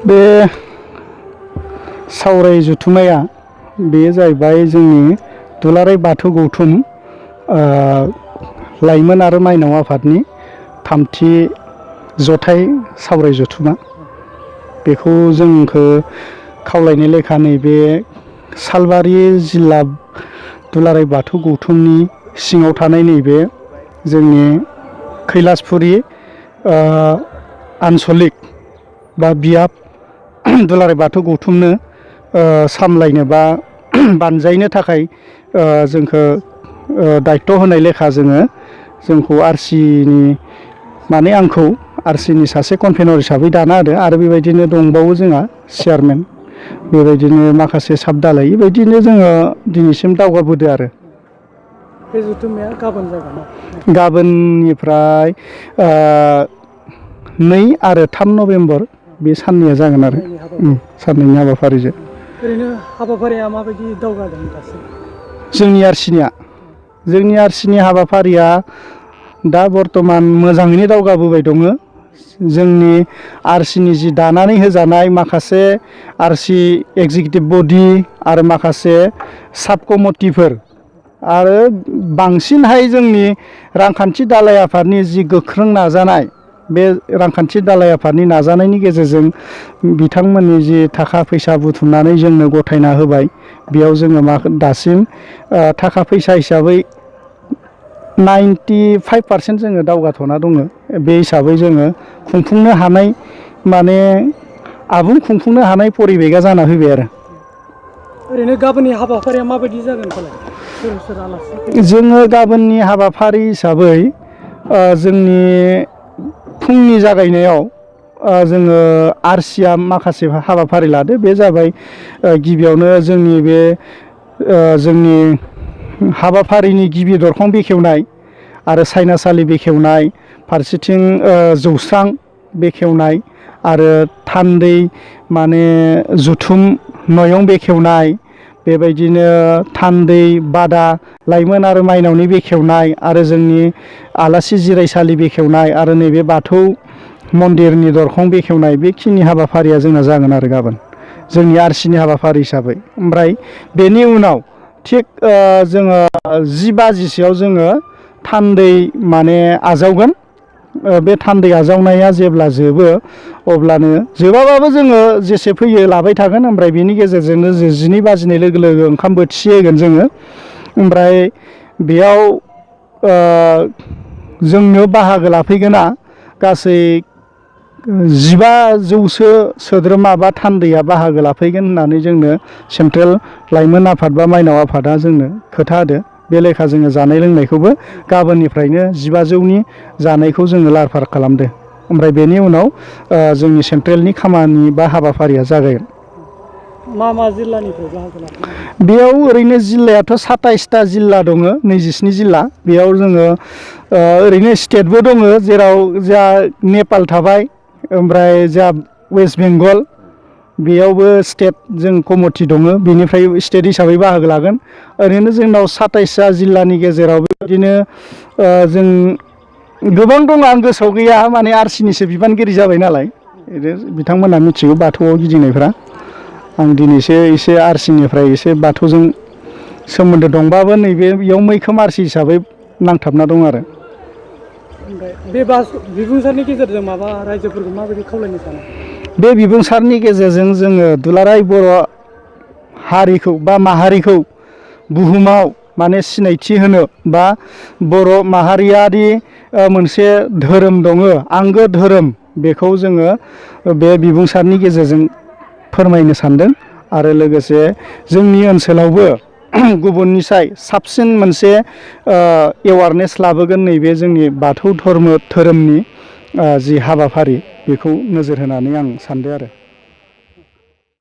बे सावराय जथुम्माया बेयो जाहैबाय जोंनि दुलाराय बाथौ गौथुम लाइमोन आरो माइनाव आफादनि थामथि जथाय सावराय जथुम्मा। बेखौ जोंखौ खावलायनाय लेखा नैबे सालबारि जिल्ला दुलाराय बाथौ गौथुमनि सिङाव थानाय नैबे जोंनि कैलासपुरि आनसलिक बा बियाब दुलाराय बाथौ गौथुमनो सामलायनो बा बानजायनो थाखाय जोंखौ दायित्व होनाय लेखा जोंखौ आरसिनि माने आंखौ आरसिनि सासे कनभेनर हिसाबै दाना होदो आरो बेबायदिनो दंबावो जोंहा चेयारमेन, बेबायदिनो माखासे साबदालाय, बेबायदिनो जोङो दिनैसिम दावगाबोदो आरो। बे जथुम्माया गाबोन जागोन ना? गाबोननिफ्राय 2 आरो 3 नभेम्बर बे साननैया जागोन आरो साननैनि हाबाफारिजों। ओरैनो हाबाफारिया माबायदि दावगादों दासिम? जोंनि आरसिनि हाबाफारिया दा बर्थमान मोजाङैनो दावगाबोबाय दङ। जोंनि आरसिनि जि दानानै होजानाय माखासे आरसि एगजिकिउटिभ बडि आरो माखासे साब कमिटिफोर आरो बांसिनहाय जोंनि रांखान्थि दालाय आफादनि जि गोख्रों नाजानाय, बे रांखान्थि दालाय आफादनि नाजानायनि गेजेरजों बिथांमोननि जि थाखा फैसा बुथुमनानै जोंनो गथायना होबाय, बेयाव जोङो दासिम थाखा फैसा हिसाबै 95% जोङो दावगाथ'ना दङ। बे हिसाबै जोङो खुंफुंनो हानाय माने आबुं खुंफुंनो हानाय परिबेगा जाना फैबाय आरो। ओरैनो गाबोननि हाबाफारिया माबायदि जागोन फालाय? सोर सोर आलासि? जोङो गाबोननि हाबाफारि हिसाबै जोंनि फुंनि जागायनायाव जोङो आरसिया माखासे हाबाफारि लादो। बे जाबाय गिबियावनो जोंनि बे जोंनि हाबाफारिनि गिबि दरखं बेखेवनाय आरो सायनासालि बेखेवनाय, फारसेथिं जौस्रां बेखेवनाय आरो थान्दै माने जुथुम नयं बेखेवनाय, बेबायदिनो थान्दै बादा लाइमोन आरो माइनावनि बेखेवनाय आरो जोंनि आलासि जिरायसालि बेखेवनाय आरो नैबे बाथौ मन्दिरनि दरखं बेखेवनाय, बेखिनि हाबाफारिया जोंना जागोन आरो गाबोन जोंनि आरसिनि हाबाफारि हिसाबै। ओमफ्राय बेनि उनाव थिग जोङो 10 बाजिसोआव जोङो थान्दै माने आजावगोन। बे थान्दै आजावनाया जेब्ला जोबो अब्लानो जोबाबाबो जोङो जेसे फैयो लाबाय थागोन। ओमफ्राय बेनि गेजेरजोंनो 12 बाजिनाय लोगो लोगो ओंखाम बोथिसे होगोन जोङो। ओमफ्राय बेयाव जोंनो बाहागो लाफैगोना गासै 1500सो सोद्रोमा बा थान्दैया बाहागो लाफैगोन होननानै जोंनो सेन्ट्रेल लाइमोन आफाद बा माइनाव आफादा जोंनो खोथा होदो। बे लेखा जोङो जानाय लोंनायखौबो गाबोननिफ्रायनो 1500नि जानायखौ जोङो लाहार फाहार खालामदो। ओमफ्राय बेनि उनाव जोंनि सेन्ट्रेलनि खामानि बा हाबाफारिया जागायगोन। मा जिल्लानिफ्राय बाहागो लादों? बेयाव ओरैनो जिल्लायाथ' 27टा जिल्ला दङ, 27 जिल्ला। बेयाव जोङो ओरैनो स्टेटबो दङ, जेराव जा नेपाल थाबाय, ओमफ्राय जा वेस्ट बेंगल, बेयावबो स्टेट जों कमिटि दङ, बेनिफ्राय स्टेट हिसाबै बाहागो लागोन। ओरैनो जोंनाव 27टा जिल्लानि गेजेराव बेबायदिनो जों गोबां दङ, आं गोसोआव गैया, माने आरसिनिसो बिबानगिरि जाबाय नालाय बिथांमोनहा मिथिगौ बाथौआव गिदिंनायफ्रा। आं दिनैसो एसे आरसिनिफ्राय एसे बाथौजों सोमोन्दो दंबाबो नैबे बेयाव मैखोम आरसि हिसाबै नांथाबना दं आरो। ओमफ्राय बे बिबुंसारनि गेजेरजों माबा रायजोफोरखौ माबायदि खावलायनो सानो? बे बिबुंसारनि गेजेरजों जोङो दुलाराय बर' हारिखौ बा माहारिखौ बुहुमाव माने सिनायथि होनो, बा बर' माहारियारि मोनसे धोरोम दङ, आंगो धोरोम, बेखौ जोङो बे बिबुंसारनि गेजेरजों फोरमायनो सानदों। आरो लोगोसे जोंनि ओनसोलावबो गुबुननिसाय साबसिन मोनसे एवारनेस लाबोगोन नैबे जोंनि बाथौ धोरोमनि जि हाबाफारि, बेखौ नोजोर होनानै आं सानदों आरो।